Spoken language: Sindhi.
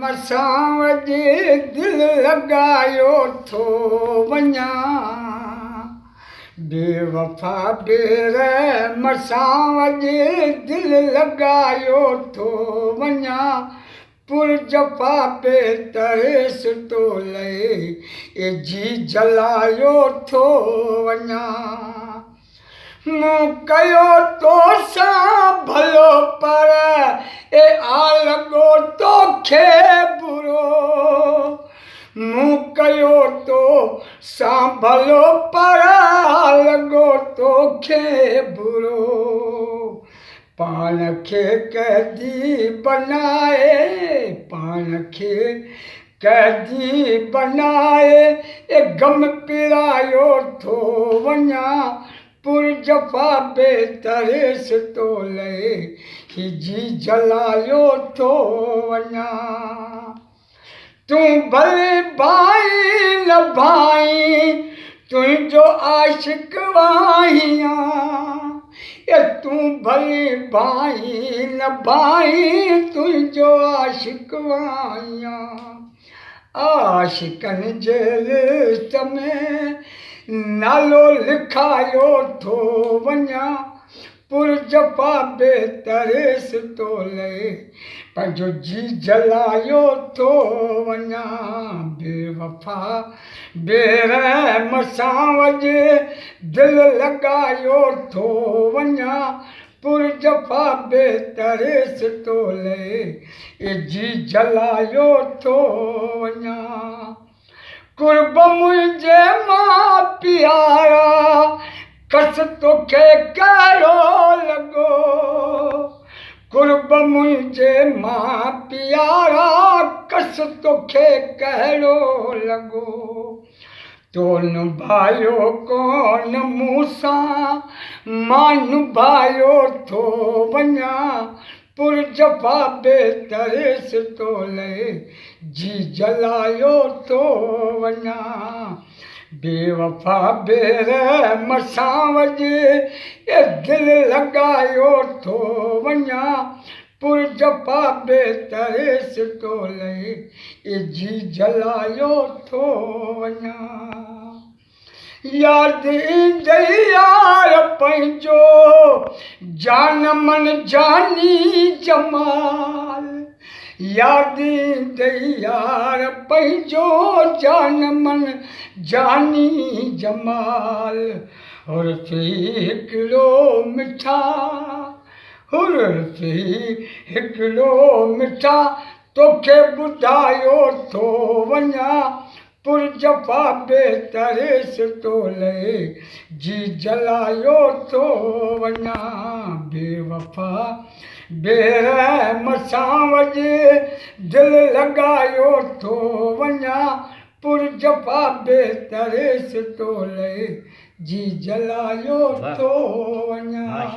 مسان وڄي دل لڳايو ٿو وڃان بيوفا بيرحم سان وڄي دل لڳايو ٿو وڃان پر جفا بي ترس تو لئي اي جي جلايو ٿو وڃان. مون ڪيو توسان ڀلو پر اي آ لڳو توکي برو. مون ڪيو تو سان ڀلو پر آ لڳو توکي برو. پاڻ کي قيدي بنائي پاڻ کي قيدي بنائي اي غم پرايو ٿو وڃان پر جفا بي ترس تو لئي هي جي جلايو ٿو وڃان تون ڀلي ڀائين نه ڀائين تنهنجو عاشق آهيان اي تون ڀلي ڀائين نه ڀائين تنهنجو عاشق آهيان عاشقن جي لسٽ ۾ نالو لکايو ٿو وڃان پر جفا بي ترس تو لئي پنهنجو جي جلايو ٿو وڃان بي وفا بي رحم سان وڄي دل لڳايو ٿو وڃان پر جفا بي ترس تو لئي جي جلايو ٿو وڃان قرب منهنجي مان پيارا ڪس توکي ڪهڙو لڳو قرب منهنجي مان پيارا ڪس توکي ڪهڙو لڳو تو نڀايو ڪون مون سان مان نڀايو ٿو وڃان پر جفا بي ترس تو لئي جي جلايو ٿو وڃان بي وفا بي رحم سان وڄي اي دل لڳايو ٿو وڃان پر جفا بي ترس تو لئي اي جي جلايو ٿو وڃان. ياد ايندئي يار پنهنجو جان من جاني جمال ياد ايندئي يار پنهنجو جان من جاني جمال عرفي هڪڙو مٺا عرفي هڪڙو مٺا توکي ٻڌايو ٿو وڃان پر جفا بي ترس تو لئي جي جلايو ٿو وڃان بي وفا بي رحم سان وڄي دل لڳايو ٿو وڃان پر جفا بي ترس تو لئي جي جلايو ٿو وڃان.